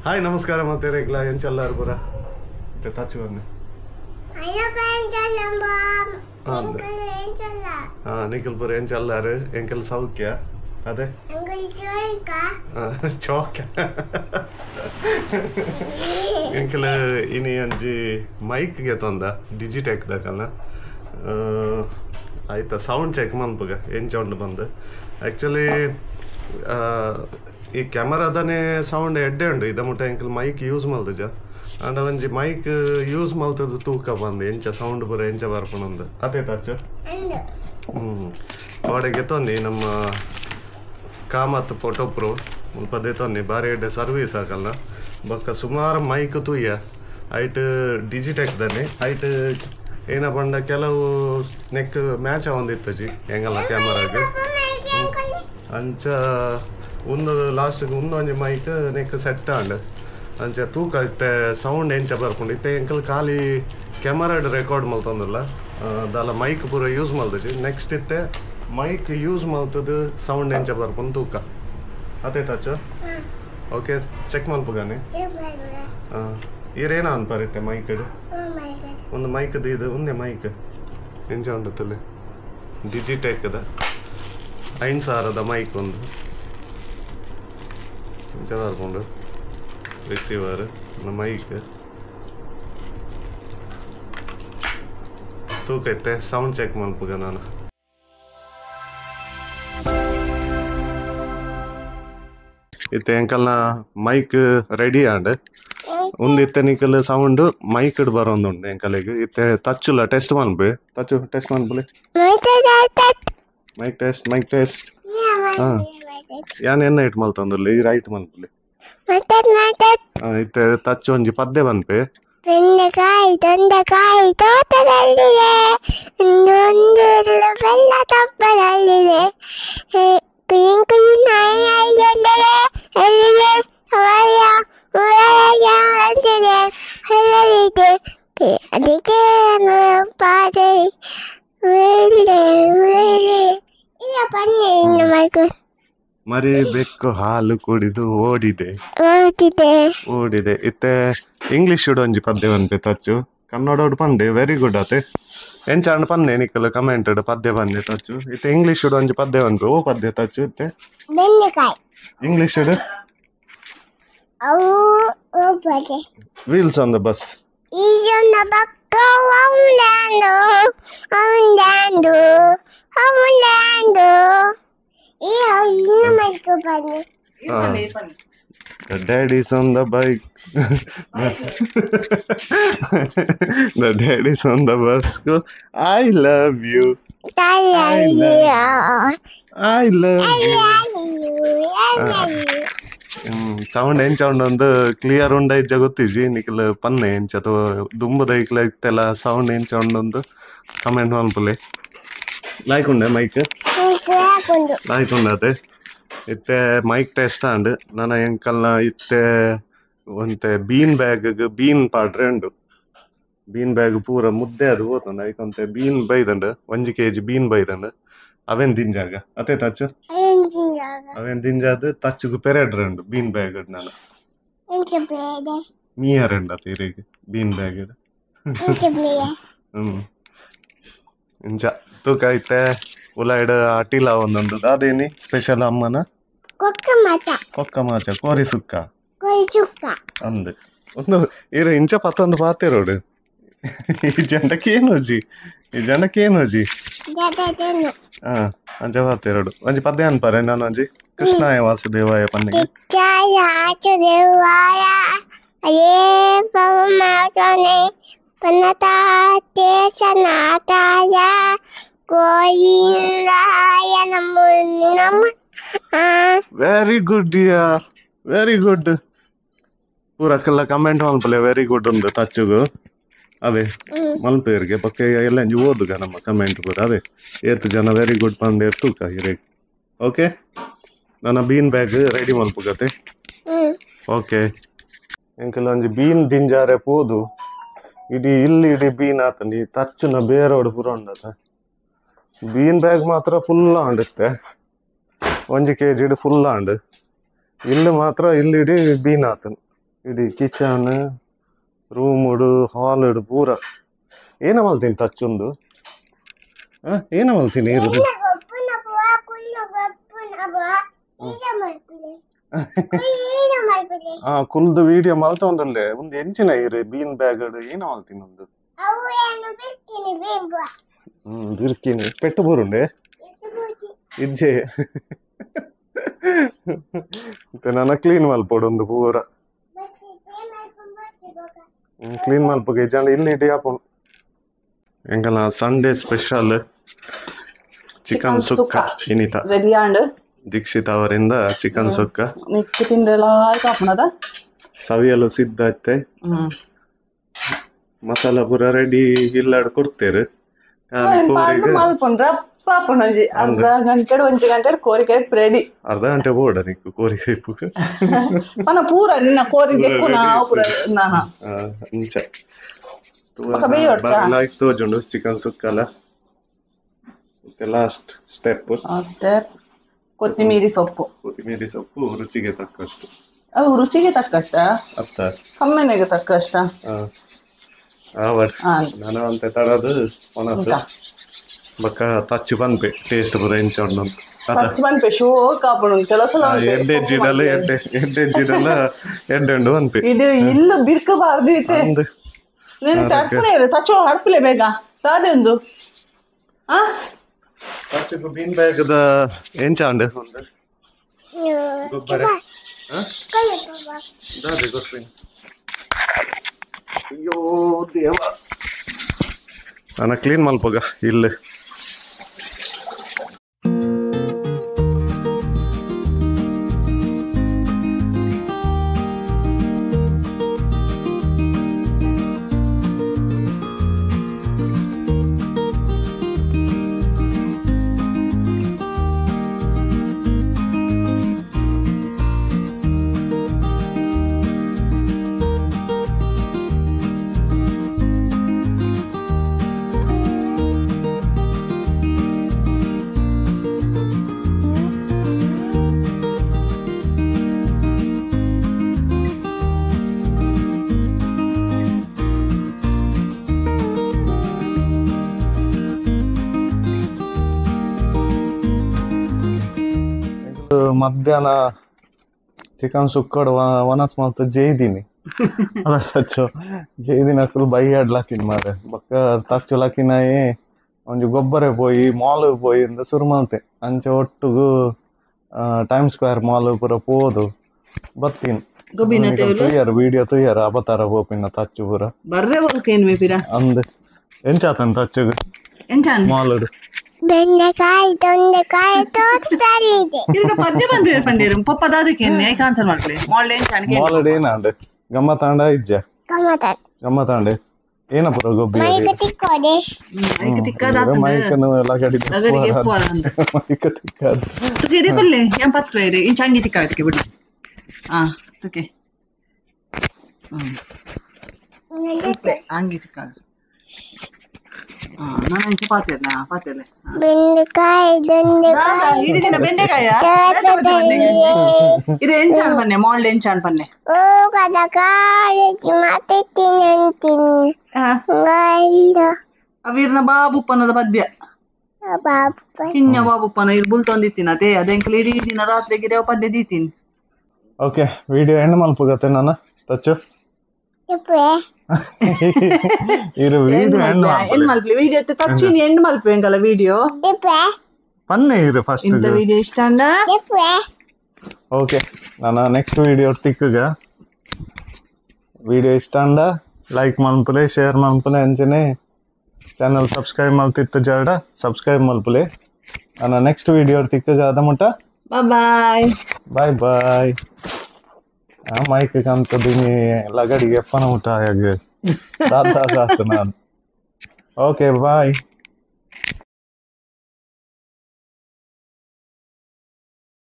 Hi ನಮಸ್ಕಾರ ಮತ್ತೆ ರೇಗ್ಲ ಎಂಚಲ್ಲಾರು ಪೂರ ಇತ್ತೆ ತಚ್ಚು ಬನ್ನಿ. ಹಾಂ ನಿಖಿಲ್ ಪೂರ ಎಂಚಲ್ಲಾರು ಎಂಕಲ್ ಸೌಖ್ಯ ಅದೇ ಚೌಕ ಎಂಕಲ್ ಇನಿ ಅಂಜಿ ಮೈಕ್ ಗೆತ್ತೊಂದ ಡಿಜಿಟೆಕ್ ದಕಲ್ನ ಆಯ್ತಾ ಸೌಂಡ್ ಚೆಕ್ ಮನ್ಪುಗ ಎಂಚ ಉಂಡು ಬಂದು. ಆ್ಯಕ್ಚುಲಿ ಈ ಕ್ಯಾಮರಾದನೇ ಸೌಂಡ್ ಎಡ್ಡೆ ಉಂಡು ಇದ ಮುಟ್ಟ ಎಂಕಲ್ ಮೈಕ್ ಯೂಸ್ ಮಲ್ತಜ ಅಂಡ ಒಂಜಿ ಮೈಕ್ ಯೂಸ್ ಮಲ್ತದ ತೂಕ ಬಂದು ಎಂಚ ಸೌಂಡ್ ಪೂರ ಎಂಚ ಬರ್ಪುನಂದು ಅದೇ ತಚ್ಚ. ಕೋಡೆ ಗೆತ್ತೊಂದು ನಮ್ಮ ಕಾಮತ್ ಫೋಟೋ ಪ್ರೋ ಮುಲ್ಪ ದೆತ್ತೊಂದು ಬಾರಿ ಎಡ್ಡೆ ಸರ್ವೀಸ್ ಆಕಲ್ಲ ಬೊಕ್ಕ ಸುಮಾರು ಮೈಕ್ ತೂಯ ಐಟ್ ಡಿಜಿಟೆಕ್ ದಾನೆ ಐಟ್ ಏನ ಪಂಡ ಕೆಲವು ನೆಕ್ ಮ್ಯಾಚ್ ಆವೊಂದಿತ್ತಜಿ ಎಂಗಲ್ಲ ಕ್ಯಾಮರಾಗ್ ಅಂಚ ಒಂದು ಲಾಸ್ಟ್ಗೆ ಒಂದೊಂಜಿ ಮೈಕ್ ನೆಕ್ ಸೆಟ್ ಆಂಡ್ ಅಂಚ ತೂಕ ಇತ್ತೆ ಸೌಂಡ್ ಎಂಚ ಬರ್ಪುಂಡು ಇತ್ತೆ ಎಂಕಲ್ ಖಾಲಿ ಕ್ಯಾಮರಾಡ್ ರೆಕಾರ್ಡ್ ಮಲ್ತೊಂದುಲ್ಲ ದಾಲ ಮೈಕ್ ಪೂರ ಯೂಸ್ ಮಲ್ತಜಿ. ನೆಕ್ಸ್ಟ್ ಇತ್ತೆ ಮೈಕ್ ಯೂಸ್ ಮಲ್ತದ ಸೌಂಡ್ ಎಂಚ ಬರ್ಪುಂಡು ತೂಕ ಅದೇ ತಚ್ಚ. ಓಕೆ ಚೆಕ್ ಮಲ್ಪುಗಾನೆ ಈರೇನ ಅನ್ಪಾರ ಇತ್ತೆ ಮೈಕ್ ಒಂದು ಮೈಕ್ ಇದು ಒಂದೇ ಮೈಕ್ ಎಂಚ ಉಂಡು ಡಿಜಿಟೆಕ್ದ 5000 ಮೈಕ್ ಒಂದು ಎಂಚ ಬರ್ಪುಂಡು ರಿಸೀವರ್ ಮೈಕ್ ತೂಕ ಇತ್ತೆ ಸೌಂಡ್ ಚೆಕ್ ಮಲ್ಪುಗ ನಾನು. ಇತ್ತೆ ಎಂಕಲ್ನ ಮೈಕ್ ರೆಡಿ ಆಂಡ್ ಒಂದು ಇತ್ತೆ ನಿಕಲ್ ಸೌಂಡ್ ಮೈಕ್ ಬರೋಂದುಂಡು ಎಂಕಲಿಗ್ ಇತ್ತೆ ತಚ್ಚುಲ ಟೆಸ್ಟ್ ಮನ್ಪೆ ತಚ್ಚು ಟೆಸ್ಟ್ ಮನ್ಪುಲೆ ಮೈಕ್ ಟೆಸ್ಟ್ ಮೈಕ್ ಟೆಸ್ಟ್. ಹಾಂ ಯಾನ್ ಎನ್ನ ಇಟ್ ಮಲ್ತೊಂದುಲ್ಲ ಈ ರೈಟ್ ಮನ್ಪುಲೆ ಇತ್ತೆ ತಚ್ಚು ಒಂಜಿ ಪದ್ಯ ಪನ್ಪೆ. ಬೆಂಡೆಕಾಯಿ ತೊಂಡೆಕಾಯಿ ತೋಟದಲ್ಲಿದೆ ಇನ್ನೊಂದು ಬೆಲ್ಲ ತಪ್ಪದಲ್ಲಿದೆ ಕುಯಿ ಕುಯಿ ನಾಯಿ ಎಲ್ಲಿದೆ ಅವಯ ಅದಕ್ಕೆ ಪಾದೆ ಮರಿ ಬೆಕ್ಕು ಹಾಲು ಕುಡಿದು ಓಡಿದೆ ಓಡಿದೆ. ಇತ್ತೆ ಇಂಗ್ಲಿಷ್ ಒಂಜಿ ಪದ್ಯ ಪನ್ಪೆ ತಚ್ಚು ಕನ್ನಡ ಪಂಡೆ ವೆರಿ ಗುಡ್ ಆತೆ ಎಂಚಾಂಡ್ ಪನ್ನೆ ನಿಕಲ್ ಕಮೆಂಟ್ ಪದ್ಯ ಪನ್ನೆ ತಚ್ಚು. ಇತ್ತೆ ಇಂಗ್ಲಿಷ್ ಒಂಜಿ ಪದ್ಯ ಪನ್ಪೆ ಓ ಪದ್ಯ ತಚ್ಚು ಇತ್ತೆ English wheels on the bus The daddy's on the bike. The daddy's on the bus. Go, I love you. I love you. I love you. Sound ಎಂಚ ಉಂಡು ಕ್ಲಿಯರ್ ಉಂಡ ಇಜ್ಜ ಗೊತ್ತಿಜ್ಜಿ ನಿಕಲ್ ಪನ್ನೆ ಎಂಚ ಅಥವಾ ದುಂಬುದ ಇಕ್ಲ ಇತ್ತೆಲ್ಲ ಸೌಂಡ್ ಎಂಚ ಉಂಡೊಂದು ಕಮೆಂಟ್ ಮನ್ಪುಲೆ. ಲೈಕ್ ಉಂಡೆ ಮೈಕ್ ಲೈಕ್ ಉಂಡತೆ ಇತ್ತೆ ಮೈಕ್ ಟೆಸ್ಟ್ ಆಂಡ್ ನನ ಎಂಕಲ್ನ ಇತ್ತೆ ಒಂತೆ ಬೀನ್ ಬ್ಯಾಗ್ ಬೀನ್ ಪಾಡ್ರೆ ಉಂಡು ಬೀನ್ ಬ್ಯಾಗ್ ಪೂರ ಮುದ್ದೆ ಅದು ಹೋತಂಡ ಐಕೊಂತೆ ಬೀನ್ ಬೈದಂಡು 1 ಕೆಜಿ ಬೀನ್ ಬೈದಂಡು ಅವೇನ್ ದಿಂಜಾಗ ಅದೇ ತಚ್ಚು ಅವೇನ್ ದಿಂಜಾದ ತಚ್ಚುಗು ಪೆರೆಡ್ರೆ ಉಂಡು ಬೀನ್ ಬ್ಯಾಗ್ ನಾನು ಮೀಯರ್ ಉಂಡು ಅತ ಇರೆಗ್ ಬೀನ್ ಬ್ಯಾಗ್. ಇಂಚ ತೂಕ ಇತ್ತೆ ಉಲಾಯ್ಡ್ ಅಟಿಲ ಒಂದೊಂದು ಅದೇನಿ ಸ್ಪೆಷಲ್ ಅಮ್ಮನ ಕೊಕ್ಕ ಮಾಚ ಕೋರಿ ಸುಕ್ಕ ಅಂದ್ ಒಂದು ಇರ ಇಂಚ ಪತ್ತೊಂದು ಪಾತೆರೋಡು ಈ ಜನಕ್ಕೆ ಏನು ಜಿ ಈ ಜನಕ್ಕೆ ಏನು ಜಿ ಹಾ ಅಂಚ ಪಾತೆರೋಡು ಒಂಜಿ ಪದ್ಯ ಅನ್ಪಾರೆ ನಾನು ಒಂಜಿ ಕೃಷ್ಣಾಯ ವಾಸುದೇವಾಯ ಪನ್ನಿಗೆ ವೆರಿ ಗುಡ್ ಡಿಯಾ ವೆರಿ ಗುಡ್ ಪೂರ ಕಲ್ಲ ಕಮೆಂಟ್ ಮಲ್ಪಲೆ ವೆರಿ ಗುಡ್ ಉಂದು ತಚ್ಚುಗು ಅವೇ ಮಲ್ಪೇರಿಗೆ ಪಕ್ಕ ಎಲ್ಲ ಓದುಗ ನಮ್ಮ ಕಮೆಂಟ್ ಪೂರ ಅದೇ ಏತ್ ಜನ ವೆರಿ ಗುಡ್ ಪಂದೇರ್ ತೂಕ ಹಿರೇ. ಓಕೆ ನನ್ನ ಬೀನ್ ಬ್ಯಾಗ್ ರೆಡಿ ಮಲ್ಪುಗತೆ. ಓಕೆ ಎಂಕಲ್ ಒಂಜಿ ಬೀನ್ ದಿಂಜಾರೆ ಪೋದು ಇಡೀ ಇಲ್ಲಿ ಇಡೀ ಬೀನ್ ಆತಂಡಿ ತಚ್ಚುನ ಬೇರೋಡು ಪೂರ ಉಂಡತ ಬೀನ್ ಬ್ಯಾಗ್ ಮಾತ್ರ ಫುಲ್ ಆಂಡುತ್ತೆ 1 ಕೆಜಿ ಫುಲ್ ಆಂಡ್ ಇಲ್ಲಿ ಮಾತ್ರ ಇಲ್ಲಿ ಇಡೀ ಬೀನ್ ಆತನು. ಇಡೀ ಕಿಚನ್ ರೂಮ್ ಹಾಲ್ ಪೂರ ಏನ ಮಲ್ತೀನಿ ಟಚ್ ಏನ ಮಲ್ತೀನಿ ಇರುದು ಕುಲ್ದು ವಿಡಿಯೋ ಮಲ್ತೊಂದಲ್ಲೇ ಒಂದು ಎಂಚಿನ ಇರು ಬೀನ್ ಬ್ಯಾಗ್ ಏನ ಮಲ್ತೀನಿ ಒಂದು ಬಿರ್ಕಿನಿ ಪೆಟ್ಟು ಬರುಂಡೆ ಇಜ್ಜೆ ನನ್ನ ಕ್ಲೀನ್ ಮಲ್ಪೊಡು ಒಂದು ಪೂರ ಕ್ಲೀನ್ ಮಲ್ಪಗೆ ಇಜ್ಜಾಂಡ ಇಲ್ಲಿ ಇಡಿ ಆಪುಂಡು ಎಂಕಲ Sunday special chicken sukka ಇನಿತ ready and Dixit ಅವರಿಂದ ಚಿಕನ್ ಸುಕ್ಕ ನಿಕ್ಕು ತಿಂದ್ರೆಲ್ಲ ಆಪುಣದ ಸವಿಯಲು ಸಿದ್ಧ ಆಯ್ತೆ ಮಸಾಲ ಪೂರ ರೆಡಿ ಇಲ್ಲಾಡ್ ಕೊಡ್ತೇರು ಅರ್ಧ ಗಂಟೆ ಒಂಜಿ ಗಂಟೆ ಕೋರಿ ಕೈಪ್ ರೆಡಿ ಅರ್ಧ ಗಂಟೆ ಬೋಡ ನಿಕ್ಕು ಕೋರಿ ಕೈಪು ಪನ ಪೂರ ನಿನ್ನ ಕೋರಿ ದೆಕ್ಕು ನಾವು ಪೂರ ನಾನ ಅಂಚ ಲೈಕ್ ತೋಜುಂಡು ಚಿಕನ್ ಸುಕ್ಕಲ last step step ಕೊತ್ತಿಮೀರಿ ಸೊಪ್ಪು ಕೊತ್ತಿಮೀರಿ ಸೊಪ್ಪು ರುಚಿಗೆ ತಕ್ಕಷ್ಟು ಅವು ರುಚಿಗೆ ತಕ್ಕಷ್ಟ ಅತ್ತ ಕಮ್ಮೆನೆಗೆ ತಕ್ಕಷ್ಟ ನಾನು ಅಂತ ತಡದು ಒಣಸು ಬಕ್ಕ ತಚ್ಚು ಪನ್ಪೆ ಟೇಸ್ಟ್ ಪೂರ ಎಂಚ ಉಂಡು ತಚ್ಚು ಪನ್ಪೆ ಶೋಕ್ ಆಪುಂಡು ಕೆಲವು ಸಲ ಎಡ್ಡೆ ಜಿಡಲ ಎಡ್ಡೆ ಎಡ್ಡೆ ಜಿಡಲ ಎಡ್ಡೆ ಉಂಡು ಪನ್ಪೆ ಇದು ಇಲ್ಲ ಬಿರ್ಕಬಾರ್ದು ಇತ್ತೆ ನೀನು ತಡ್ಪುನೆ ಇರು ತಚ್ಚು ಹಡ್ಪುಲೆ ಬೇಗ ತಾದೆ ಒಂದು ಆ ತಚ್ಚುಕು ಬೀನ್ ಬ್ಯಾಗದ ಎಂಚ ಉಂಡು ಗೊಬ್ಬರ ದಾದೆ ಗೊತ್ತಿನ ಅಯ್ಯೋ ದೇವ ನಾನು ಕ್ಲೀನ್ ಮಲ್ಪಗ ಇಲ್ಲಿ ಮಧ್ಯಾಹ್ನ ಚಿಕನ್ ಸುಕ್ಕಡ್ ವನಸ್ ಮಾತು ಜೈದಿನಿ ಅದ ಸಚ್ಚು ಜೈದಿನ ಅಕುಲು ಬೈ ಆಡ್ಲಾಕಿನ ಮಾರೆ ಬೊಕ್ಕ ತಚ್ಚುಲಾಕಿನಾಯೇ ಒಂಜಿ ಗೊಬ್ಬರ ಪೋಯಿ ಮಾಲ್ ಪೋಯಿ ಇಂದ ಸುರು ಮಲ್ತೆ ಅಂಚೆ ಒಟ್ಟುಗು time square mall ಪೂರ ಪೋದು ಬತ್ತೀನಿ ತುಯ್ಯರು ವಿಡಿಯೋ ತುಯ್ಯರು ಅಬತಾರ ಪೋಪಿನ ತಚ್ಚು ಪೂರ ಬರ್ರೆ ಬೋಲ್ಕೇನ್ ಅಂದ್ ಎಂಚಾತನ್ ತಚ್ಚುಗು ಮಾಲ್ ಬೆಂಡೆಕಾಯಿ ತೊಂಡೆಕಾಯಿ ತೋಟದಲ್ಲಿದೆ ಇರ್ನ ಪದ್ಯ ಬಂದಿರ ಪಂಡೇರು ಪಪ್ಪ ದಾದಕ್ಕೆ ಎನ್ನೆ ಕಾನ್ಸಲ್ ಮಾಡ್ಲಿ ಮಾಲ್ ಏನ್ ಮಾಲ್ ಏನಾಂಡ್ ಗಮ್ಮತಾಂಡ ಇಜ್ಜ ಗಮ್ಮತಾಂಡೆ ಏನಪುರ ಗೊಬ್ಬಿ ಮೈಕ್ ತಿಕ್ಕೋದೆ ಮೈಕ್ ತಿಕ್ಕದ ಮೈಕನು ಲಗಡಿ ಲಗಡಿಗೆ ಮೈಕ್ ತಿಕ್ಕದ ತುಕೆ ಇಡೆ ಕೊಲ್ಲೆ ಏನ್ ಪತ್ವೆ ಇದೆ ಇನ್ ಚಂಗಿ ತಿಕ್ಕಾವಕ್ಕೆ ಬಿಡು ಆ ತುಕೆ ಅಂಗಿ ತಿಕ್ಕಾದ ನಾನು ಪಾತಿರ್ಲ ಪಾತಿರ್ಲೆ ಬೆಂಡೆಕಾಯಿ ದೊಂಡೆಕಾಯಿ ಇಡೀ ದಿನ ಬೆಂಡೆಕಾಯ ಇದು ಎಂಚಾಣ್ ಪನ್ನೆ ಮಾಲ್ಡ್ ಎಂಚಾಣ್ ಪನ್ನೆ ಓ ಕದ ಕಾಲೇಜ್ ಮಾತಿತ್ತೀನಿ ಅಂತೀನಿ ಅವೀರ್ನ ಬಾಬುಪ್ಪನದ ಪದ್ಯ ಕಿಂಜ ಬಾಬುಪ್ಪನ ಇರ್ ಬುಲ್ತೊಂದಿತ್ತೀನಿ ಅದೇ ಅದೇ ಇಡೀ ದಿನ ರಾತ್ರಿ ಗಿರೇವ ಪದ್ಯ ದೀತೀನಿ. Okay video end ಮಲ್ಪುಗತ್ತೆ ನಾನು ತಚ್ಚು ಇರು ವಿಡಿಯೋ ಎಂಡ್ ಮಲ್ಪಲಿ ವಿಡಿಯೋ ತಚ್ಚಿನಿ ಎಂಡ್ ಮಲ್ಪು ಎಂಕಲ ವಿಡಿಯೋ ಪನ್ನೆ ಇರು ಫಸ್ಟ್ ಇಂತ ವಿಡಿಯೋ ಇಷ್ಟ ಅಂಡ. ಓಕೆ ನಾನು ನೆಕ್ಸ್ಟ್ ವಿಡಿಯೋ ತಿಕ್ಕುಗ ವಿಡಿಯೋ ಇಷ್ಟ ಅಂಡ ಲೈಕ್ ಮಲ್ಪುಲೆ ಶೇರ್ ಮಲ್ಪುಲೆ ಅಂಚನೆ ಚಾನಲ್ ಸಬ್ಸ್ಕ್ರೈಬ್ ಮಲ್ತಿತ್ತು ಜರಡ ಸಬ್ಸ್ಕ್ರೈಬ್ ಮಲ್ಪುಲೆ. ನಾನು ನೆಕ್ಸ್ಟ್ ವಿಡಿಯೋ ತಿಕ್ಕುಗ ಅದ ಮುಟ್ಟ ಬಾಯ್ ಬಾಯ್ ಬಾಯ್. ಆ ಮೈಕ್ ಕಂತದಿನಿ ಲಗಡಿಗೆ ಎಪ್ಪನ ಊಟ ಆಗ ದಾದ ನಾನು. Okay bye.